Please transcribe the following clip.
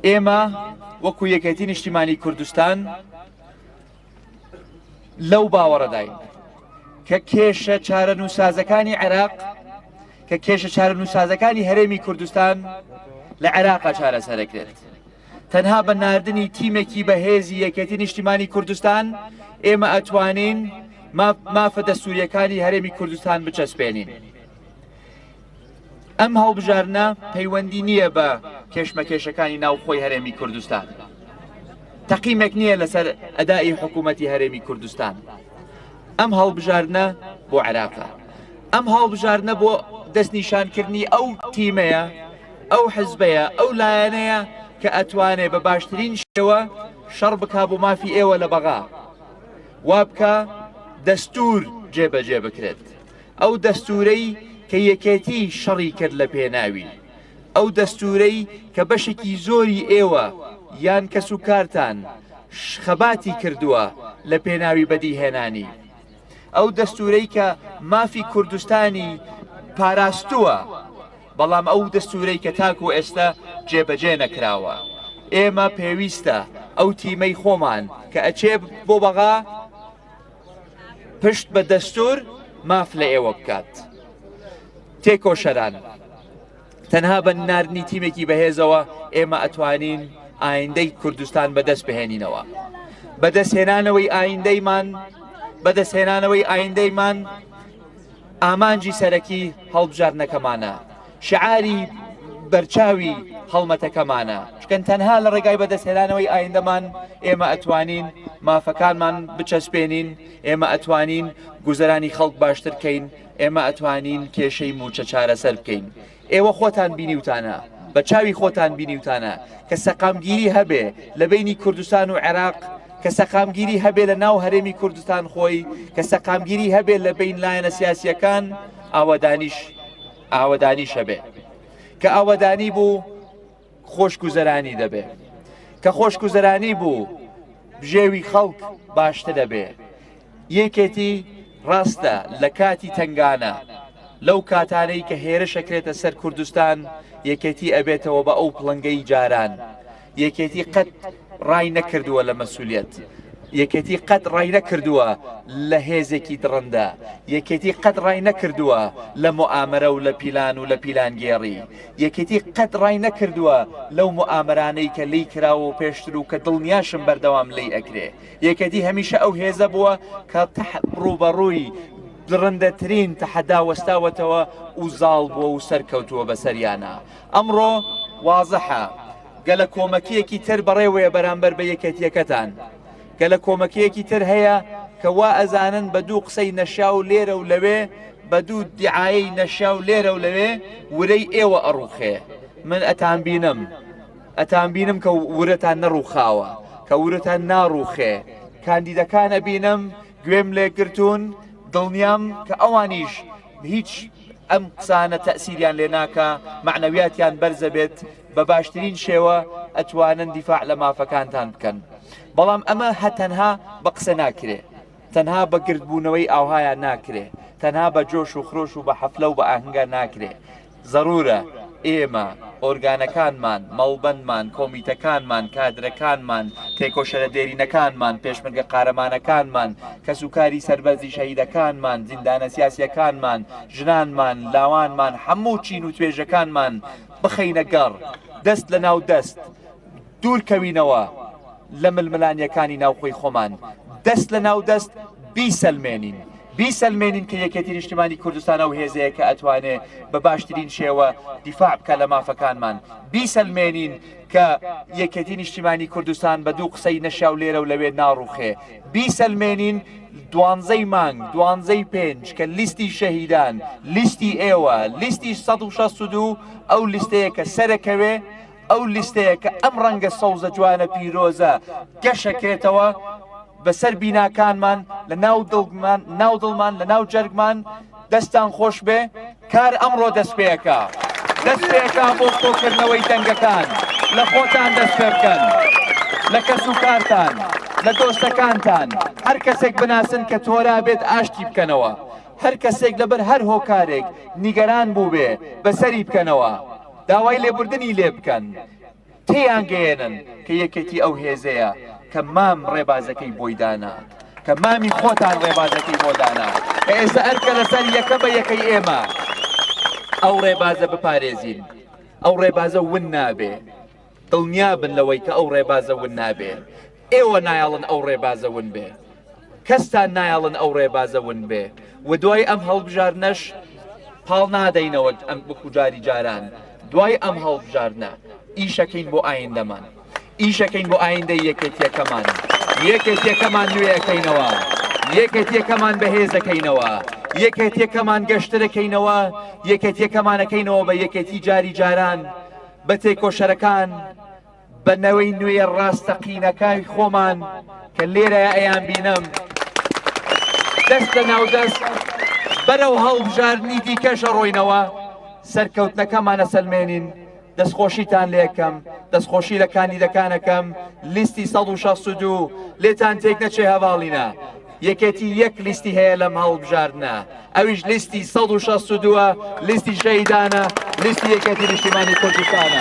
ئێمە وەکو یەکێتی نیشتیمانی کوردستان لەو باوەڕەداین کە کێشە چارەنووسازەکانی عێراق کە کێشە چارەنووسازەکانی هەرێمی کوردستان لە عێراقا چارەسەرەکرێت. تەنها بە ناردنی تیمێکی بەهێزی یەکێتی نیشتیمانی کوردستان ئێمە ئەتوانین مافە دەستوریەکانی هەرێمی کوردستان بچەسپێنین. ئەم هەڵبژاردنە پەیوەندی نییە بە کێشمەکێشەکانی ناوخۆی هەرێمی کوردستان. تەقیمێک نییە لەسەر ئەدائی حکوومەتی هەرێمی کوردستان. ئەم هەڵبژاردنە بۆ عێراقە. ئەم هەڵبژاردنە بۆ دەستنیشانکردنی ئەو تیمەیە، ئەو حزبەیە، ئەو لایەنەیە کە ئەتوانێ بە باشترین شێوە شەڕ بکا بۆ مافی ئێوە لە بەغا. وا بکا دەستوور جێبەجێ بکرێت. ئەو دەستوورەی کە یەکێتی شەڕی کرد لە پێناوی، ئەو دەستوورەی کە بەشێکی زۆری ئێوە یان کەسوکارتان خەباتی کردووە لە پێناوی بەدیهێنانی، ئەو دەستوورەی کە مافی کوردستانی پاراستووە، بەڵام ئەو دەستوورەی کە تاکو ئێستا جێبەجێ نەکراوە. ئێمە پێویستە ئەو تیمەی خۆمان کە ئەچێ بۆ بەغا، پشت بە دەستور ماف لە ئێوە بکات. تێکۆشەران تەنها بە ناردنی تیمێکی بەهێزەوە ئێمە ئەتوانین ئایندەی کوردستان بەدەست بهێنینەوە. بەدەستهێنانەوەی ئایندەیمان بەدەستهێنانەوەی ئایندەیمان ئامانجی سەرەکی هەڵبژاردنەکەمانە، شعاری بەرچاوی هەڵمەتەکەمانە، چکەن تەنها لە ڕێگای بەدەستهێنانەوەی ئایندەمان ئێمە ئەتوانین مافەکانمان بچەسپێنین، ئێمە ئەتوانین گوزەرانی خەڵک باشتر کەین، ئێمە ئەتوانین کێشەی مووچە چارەسەر بکەین. ئێوە خۆتان بینیوتانە، بە چاوی خۆتان بینیوتانە کە سەقامگیری هەبێ لە بەینی کوردستان و عێراق، کە سەقامگیری هەبێ لە ناو هەرێمی کوردستان خۆی، کە سەقامگیری هەبێ لە بەین لایەنە سیاسییەکان، ئاوەدانیش ئاوەدانیش هەبێ. کە ئاوەدانی بوو خۆشگوزەرانی دەبێ. کە خۆشگوزەرانی بوو بژێوی خەڵک باشتر دەبێ. یەکێتی ڕاستە لە کاتی تەنگانە، لەو کاتانەی کە هێرش ئەکرێتە سەر کوردستان، یەکێتی ئەبێتەوە بە ئەو پڵنگەی جاران. یەکێتی قەت ڕای نەکردووە لە مەسولیەت. یەکێتی قەت ڕای نەکردووە لە هێزێکی دڕندە. یەکێتی قەت ڕای نەکردووە لە موئامەرە و لە پیلان و لە پیلانگێڕی. یەکێتی قەت ڕای نەکردووە لەو موئامەرانەی کە لێی کراوە و پێشتر و کە دڵنیاشم بەردەوام لێی ئەکرێ. یەکێتی هەمیشە ئەو هێزە بووە کە ڕووبەڕووی دڕندەترین تەحەدا وەستاوەتەوە و زاڵ بووە و سەرکەوتووە بەسەریانا. ئەمڕۆ وازحە گەلەکۆمەکییەکی تر بەڕێوەیە بەرامبەر بە یەکێتییەکەتان. گەلەکۆمەکییەکی تر هەیە کە وا ئەزانن بە دوو قسەی نەشیاو لێرە و لەوێ، بە دوو دیعایەی نەشیاو لێرە و لەوێ ورەی ئێوە ئەڕووخێ. من ئەتانبینم. ئەتانبینم کە ورەتان نەڕووخاوە، کە ورەتان ناڕووخێ. کاندیدەکان ئەبینم، گوێم لێ گرتوون، دڵنیام کە ئەوانیش هیچ ئەم قسانە تەئسیریان لێ ناکا، مەعنەویاتیان بەرزەبێت، بە باشترین شێوە ئەتوانن دیفاع لە مافەکانتان بکەن. بەڵام ئەمە هە تەنها بە قسە ناکرێ. تەنها بە گردبوونەوەی ئاوهایا ناکرێ. تەنها بە جۆش و خرۆش و بە حەفلە و بە ئاهەنگا ناکرێ. زەرورە ئێمە، ئۆرگانەکانمان، مەڵبەندمان، کۆمیتەکانمان، کادرەکانمان، تێکۆشەرە دێرینەکانمان، پێشمەرگە قارەمانەکانمان، کەسوکاری سەربەرزی شەهیدەکانمان، زیندانە سیاسیەکانمان، ژنانمان، لاوانمان، هەموو چین و توێژەکانمان بخەینە گەڕ، دەست لە ناو دەست، دوور کەوینەوە لە ململانیەکانی ناوخۆی خۆمان، دەست لە ناو دەست بیسەلمێنین، بیسەلمێنین کە یەکێتی نیشتمانی کوردستان ئەو هێزەیە کە ئەتوانێ بە باشترین شێوە دیفاع بکا لە مافەکانمان، بیسەلمێنین کە یەکێتی نیشتیمانی کوردستان بە دوو قسەی نەشیاو لێرە و لەوێ ناڕوخێ، بیسەلمێنین دوانزەی مانگ، دوانزەی پێنج کە لیستی شەهیدان، لیستی ئێوە، لیستی 162 ئەو لیستەیە کە سەرەکەوێ، ئەو لیستەیە کە ئەم ڕەنگە سەوزە جوانە پیرۆزە گەشەکرێتەوە بەسەر بیناکانمان لە ناو دڵمان ناو دڵمان لە ناو جەرگمان دەستان خۆش بێ کار ئەمڕۆ دەست پێەکە دەست پێەکە بۆ کۆکردنەوەی دەنگەکان لە خۆتان دەست پێ بکەن لە کەس و کارتان لە دۆستەکانتان هەر کەسێک بناسن کە تۆرا بێت ئاشتی بکەنەوە هەر کەسێک لەبەر هەر هۆکارێک نیگەران بووبێ بەسەری بکەنەوە داوای لێبوردنی لێ بکەن. تێیان گەیەنن کە یەکێتی ئەو هێزەیە کە مام ڕێبازەکەی بۆی دانا، کە مامی خۆتان ڕێبازەکەی بۆ دانا، کە ئێستا ئەرکە لەسەر یەکە بە یەکەی ئێمە ئەو ڕێبازە بپارێزین. ئەو ڕێبازە ون نابێ. دڵنیابن لەوەی کە ئەو ڕێبازە ون نابێ. ئێوە نایەڵن ئەو ڕێبازە ون بێ. کەستان نایەڵن ئەو ڕێبازە ون بێ و دوای ئەم هەڵبژاردنەش پاڵ نادەینەوە ئەم وەکو جاری جاران. دوای ئەم هەڵبژاردنە ئیشەکەین بۆ ئایندەمان. ئیشەکەین بۆ ئایندەی یەکێتیەکەمان. یەکێتیەکەمان نوێ ئەکەینەوە. یەکێتیەکەمان بەهێزەکەینەوە. یەکێتیەکەمان گەشترەکەینەوە. یەکێتیەکەمان ئەکەینەوە بە یەکێتی جاری جاران. بە تێکۆشەرەکان، بە نەوەی نوێیە ڕاستەقینەکای خۆمان کە لێرەیە ئەیانبینم، دەست لە ناو دەست بەرەو هەڵبژاردنی دیکەش ئەڕۆینەوە، سەرکەوتنەکەمان ئەسەلمێنین. دەستخۆشیتان لێکەم، دەستخۆشی لە کاندیدەکان ئەکەم، لیستی 162 لێتان تێک نەچێ هەڤاڵینە، یەکێتی یەک لیستی هەیە لەم هەڵبژاردنە، ئەویش لیستی 162 ە، لیستی شەهیدانە، لیستی یەکێتی نیشتیمانی کوردستانە.